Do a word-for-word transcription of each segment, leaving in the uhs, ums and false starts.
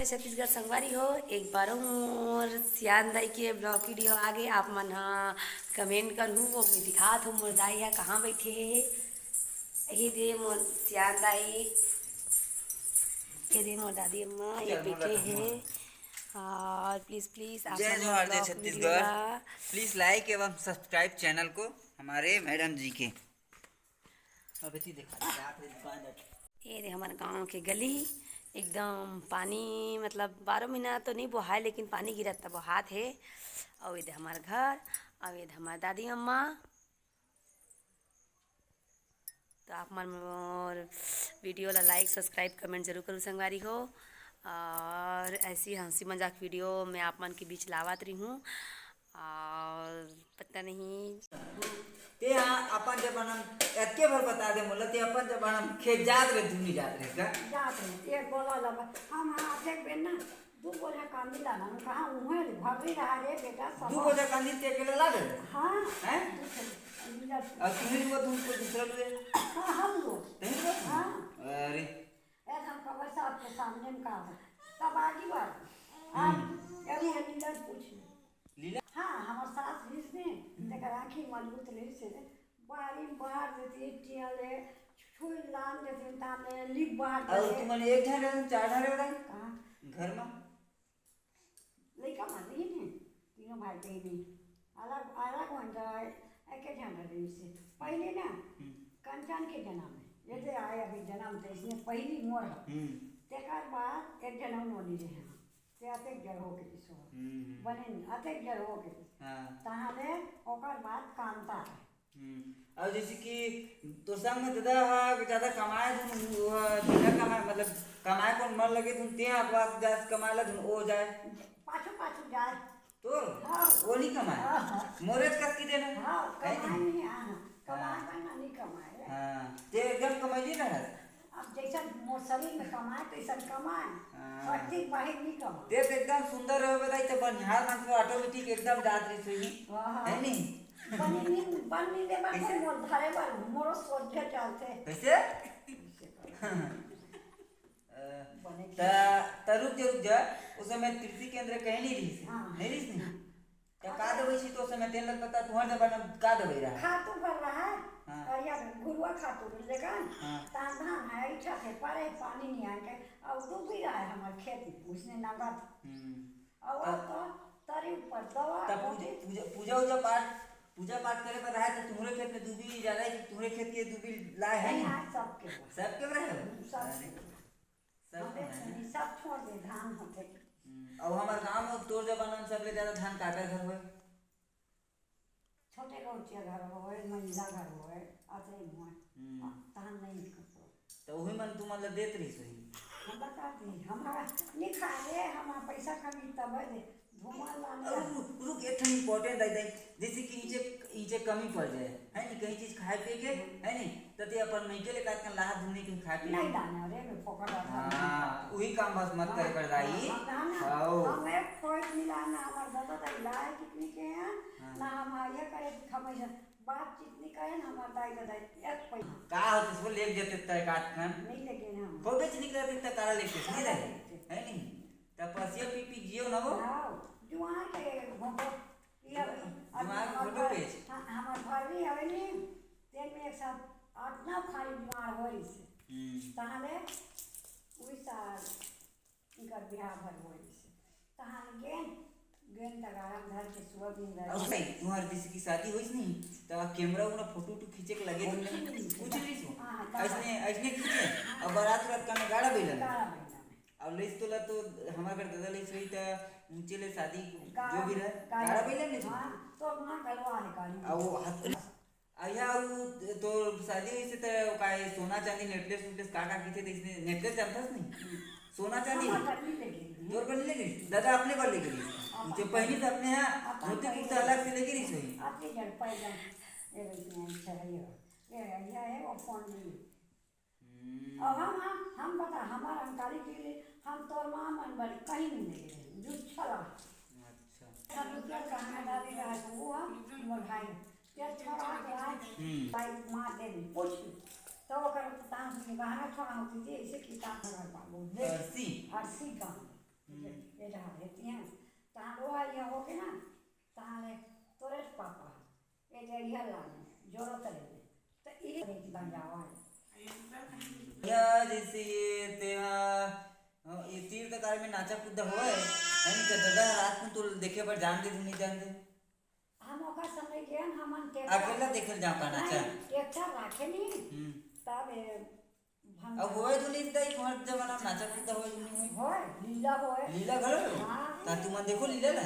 छत्तीसगढ़ संगवारी हो, एक बार मोर सियान दाई के vlog video आ गे। आप मन ह comment करहू, वो मैं दिखात हूँ मोर दाई ह कहाँ बैठे हे। ये दे मोर सियान दाई, ये दे मोर दादी अम्मा, ये बैठे हे। और please, please आप जय मन जोहार, जय vlog छत्तीसगढ़। Video ला please like एवं subscribe channel को हमारे madam जी के। अबे ती देखा, जात रे दुकान जात। ये दे हमर गांव के गली, एकदम पानी, मतलब बारह महीना तो नहीं बोहाय, लेकिन पानी गिरत त बोहात हे। अउ ये दे हमर घर, अउ ये दे हमर दादी अम्मा। तो आप मन मोर video ला like, subscribe, comment जरूर करू संगवारी हो। और ऐसी हंसी मजाक video मैं आप मन के बीच लावत रही हूँ। और पता नहीं। ते हाँ, अपन जमाना में एतके भर बता दे मोला, ते अपन जमाना में खेत जात रहे, धुनी जात रहे का? जात रहे, ये बोला लगा, हम हाँ, देख बे ना, दू बोझा कांदी लाना, हम कहा, उहें भर्री रहा रे बेटा, सब दू बोझा कांदी ते अकेले ला दे? हाँ। हैं? दू बोझा कांदी ला दे। और तुम्हें वो तुमको दूसरा ले? हाँ, हम लोग। नहीं वो? हाँ। अरे। ए, हम कबर साहब के सामने में कहा था। तब आगी बात। आज हम्म। अभी ये लीला पूछ ले। लीला? हाँ, हमार सास रहीस ने, हम्म। तेकर आँखी मजबूत रहीस से, बारी बार देती, टियाले, छुई लान देती, ताने लिप बार और दे। तुमन एक झन रहे, चार झन रहे? कहाँ? घर में? लइका मन रही ने, तीनों भाई बहिनी। अलग, अलग होन जाए, एके झन रहे से। पहले ना, हम्म। कंचन के जन्म में, जैसे आए अभी जन्म, तो इसने पहली मोर है। हम्म। तेकर बाद एक जन्म नोनी रहे हैं। ते अतेक जड़ हो के किसो। हम्म, हम्म। बने नहीं, अतेक जड़ हो के। हाँ। तहाले ओकर बाद कांता है। हम्म। और जैसे कि तो संग में दादा हा ज्यादा कमाए धुन, वो बिना कमाए, मतलब कमाए कौन मन लगे धुन, ते आगवा जात कमाए ला धुन, ओ जाए। पाछू पाछू जाए। तो हाँ। वो नहीं कमाए। हाँ, हाँ। मोरेज कस की देना। हाँ, है कमाए नहीं? नहीं, हाँ, हाँ। कमाए हाँ। का ना नहीं कमाए। हाँ, ते एकदम कमाई नहीं रहा। अब जैसा मोर शरीर में कमाए, तैसा कमाए। हाँ। शक्ति बाहिर नहीं कमाए। ते तो एकदम सुंदर हो बताई, तो बनिहार मन को automatic एकदम जात रही सुई। वाह। है नहीं? बनी नहीं, बन नहीं दे बाटे, कैसे? मोर धरे बर, मोरो सोझे चलते। कैसे? कैसे कर? अ, बने त, त रुक जा, रुक जा। उस समय कृषि केंद्र कहीं नहीं रही से। हाँ। नहीं रही से? हाँ। त का दवाई छी तो समय तेल लग पता तुहर जमाना का दवाई रहा? खातू भर रहा है। हाँ। और या घुरुआ खातू मिल लेगा। हाँ। तान धान है, इच्छा से परे पानी नहीं आके, और डूबी रहा है हमारे खेत में, उसने नंगा था। हम्म। और त-, अब तो तरी ऊपर दवा तब पूजा, होती। पूजा, पूजा, उजा पाठ, पूजा पाठ करे पर रहा है तो तुम्हारे खेत में डूबी ज्यादा है कि तुम्हारे खेत के डूबी लाए है नहीं, नहीं? आज सबके बा। सबके रहे हो? हम्म, सबके अरे। बा। सब हमें खाना है। नहीं, सब छोड़ दे, धान होते। हम्म, अब हमारे गांव में तोर जमाना में सबले ज्यादा धान काकर घर होए? छोटे गौचिया घर होए, मंझला घर होए, अतरे में होए। हम्म। अब धान नहीं निकलतो। तो वही मन तुम मतलब देत रही सही। हम बता दी, हमारा नहीं खाए, हमारा पैसा कमी तब है दे। अउ रु-, रुक, एक ठन important है, देख, जैसे कि इचे, इचे कमी पड़ जाए, है नी, कहीं चीज खाए पिए के, है नी, त ते अपन मइके ले काट के लाहा धुन नहीं कहीं खाए पिए के। नहीं लाना रे, मैं फोकट वाला हाँ, नहीं। वही काम बस मत कर, कर दाई। हाँ, हाँ, ना, ना। आओ। हम एक point नहीं लाना, हमारे दादा दाई लाए कितनी के हैं, हाँ। ना हम ये करे, हम ऐसे बातचीत नहीं करे, ना हमारे दाई दादा एक पैसा। का होते सो लेके जाते तय काट खान? नहीं लेके ना हम। फोटो च नहीं करते तय काला लेके, नहीं काला रहे, लेके। है नहीं? तपस्या पी पी जियो ना वो। हाँ, जुआर के घोंटो। ये अभी, अभी जुआर हमार घोंटो घर, पेच। हाँ, हमार घर भी हवे नी, तेन में एक साथ अतना भारी जुआर हो रही से। हम्म। तहाले उही साल इनकर बियाह भर हो रही से। तहाले गेन, गेन तगारा में धर के सुबह दिन रहे। अब भाई, तुम्हार जैसे की शादी होइस नहीं, तो कैमरा उमरा फोटो उटो खींचे के लगे कुछ तुमने? नहीं। कुछ नहीं सो? हाँ, हाँ, ऐसने, ऐसने खींचे। अब बारात रात का में गाड़ा बैला में। गाड़ा बैला में। अब लेस तोला तो हमार घर दादा लेस रही त ऊंचे ले शादी गाड़ा, जो भी रहे, गाड़ा। गाड़ा बैला में लेस। हाँ, तो माँ गलवा है गाड़ी में। अब वो हाथ, अइहा वो तो शादी होइस त का है, सोना चांदी necklace उकलेस का का कीथे, त इसने necklace जानथस नहीं? सोना चांदी? हमार घर नहीं लेके गई। तोर घर नहीं लेके गई? दादा अपने घर लेके गई। अपन ऊंचे पहनी तो अपने यहाँ अपन धोती पहनी। कुर्ता अलग से लेके नहीं सोई। अपने घर पहले ये रही है, अच्छा है ये। ये, ये है वो फोन में। हम्म। अब हम, हम, हम बता, हमार अंकारी के लिए हम तोर माँ मन बड़ी कहीं नहीं ले गए, झूठ छला। अच्छा। सब रुपया गहना डाली रहा तो वो है, मोर भाई। ये छोड़ा के आए, हम्म। भाई माँ दे दी, पूछ ली। तो ओकर तान से गहना छोड़ा होती थी, इसे की तान से घर पालो। अर्सी? अर्सी का। बेटा भेजती हैं, तहाँ वो आई हो के ना, तहाँ ले तोरे पापा, ये जरिया लाने, जोरो तले में, तो ये एक बन जावा है। या जैसे ये तेरा, हाँ, ये तीर तकार में नाचा कूदा होए, यानी कि दादा रात में तो देखे पर जान दे, नहीं जान दे। हम ओकर संगे गेन, हमन ट्रैक्टर अकेला देखे जाओ का नाचा? नहीं, ट्रैक्टर राखे नहीं। हम्म। तब ए, भंग अब होए तो नहीं, दाई, हर जमाना में नाचा कूदा होए तो नहीं होए? होए, लीला होए। लीला घलो? हाँ। ता तुमन देखो लीला ला?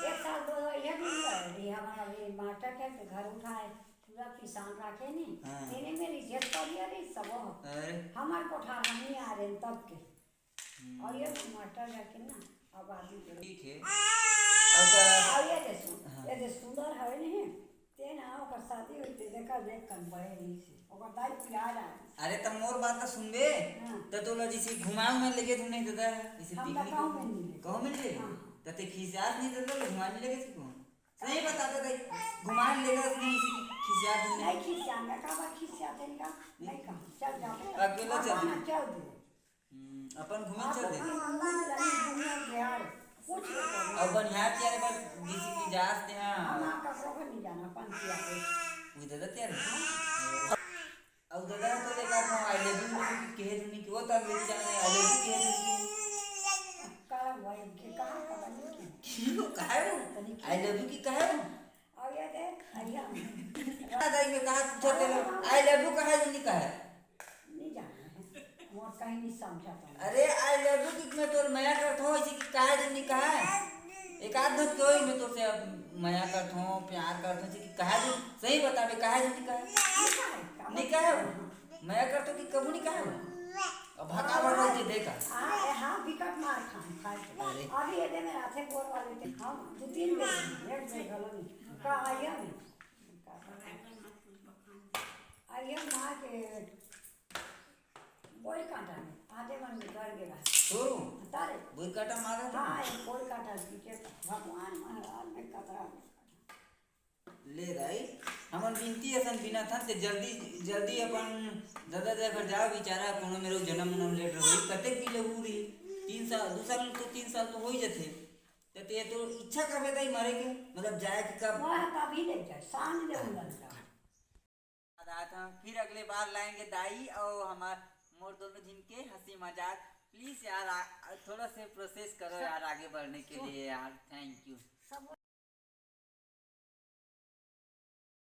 एक साल दो साल ये भी हुआ है, ये हमारा ये मास्टर के घर उठाए, पूरा पिसान राखे नहीं। हाँ। तेने में रिजेक्ट कर दिया रे, सब हो। अरे। हमार कोठार हम नहीं आ रहे हैं तब के। हम्म। और ये टमाटर जाके ना आबादी करो। ठीक है। और तो और ये दे सुन, हाँ। ये दे सुंदर है नहीं, ते ना ओकर शादी हुई ते देखा देख कन बड़े नहीं से। ओकर दाई प्यार आ। अरे त मोर बात तो सुनबे। हाँ। त तोला जैसे घुमाऊ में लेके तू नहीं दादा, जैसे हम पिकनिक। कहूँ में नहीं ले। कहूँ में नहीं ले? हाँ। त ते खिसियात नहीं दादा, घुमाने लेके तू कौन? सही बता दे दाई, घुमाने लेके तू नहीं, इसी खिसियात नहीं। नहीं खिसियाऊंगा, का बात खिसियाते नहीं का? नहीं कहा, चल जाओ। अकेला चल अपन दे। चल दे। हम्म, अपन घूमे आप चल दे। अपन घूमे चल दे, घूमे बिहार, कुछ नहीं करना। अब बनिहार के अरे पर बीसी की जास ते हाँ। हम आपका को नहीं जाना, अपन किया है। वो दादा तेरे। हाँ। अब दादा तो ले का आई लव यू की कहे नहीं कि वो तब ले जाने आई लव यू कहे नहीं। का भाई के कहा पता नहीं कि क्यों कहा है वो? तनी आई लव यू की कहा है वो? और ये दे, अइया। दादा ये कहा पूछा तेरे आई लव यू कहा है नहीं कहा है? नहीं जाना है। मोर कहीं नहीं समझा था। अरे आई लव यू की मैं तोर मया करत हूँ, इसी की कहा है नहीं कहा है? एक आध बात कहो, मैं तोर से अब मया करत हूँ, प्यार करत हूँ, इसी की कहा है? सही बता बे, कहा है नहीं कहा है? नहीं कहा है। नहीं कहा है वो? मया करत हूँ कि कबू नहीं कहा है वो? अब भगा भगा के देखा। हाँ, हाँ, विकट मार खाए, खाए। अरे। अभी ये दे मेरा हाथे बोर वाले थे, हम दो तीन बेर, एक बेर गलो नहीं। का आइया नहीं? का आइया मार के बोरी कांटा में आधे मन में गड़ गेला। तोरू? तारे। बोरी कांटा मारा था? हाँ, ये बोरी कांटा पीछे भगवान महाराज में कतरा। ले दाई, हमन बिनती असन बिनत हन ते जल्दी, जल्दी अपन दादा जाय बर जाओ, बेचारा कोनो मेरे जन्म उन्म लेट रही, कतेक दिन ले हो रही, तीन साल, दो साल तो, तीन साल तो हो ही जाथे। ते, ते तो इच्छा करबे दाई मरे के, मतलब जाए के कब? वह कभी ले जाए, सांझ ले उंगल जाए। याद आत हूँ, फिर अगले बार लाएंगे दाई और हमार मोर दोनों झिन के हंसी मजाक। प्लीज यार, आ, थोड़ा से प्रोसेस करो सब यार, आगे बढ़ने के सब लिए यार। Thank you. सब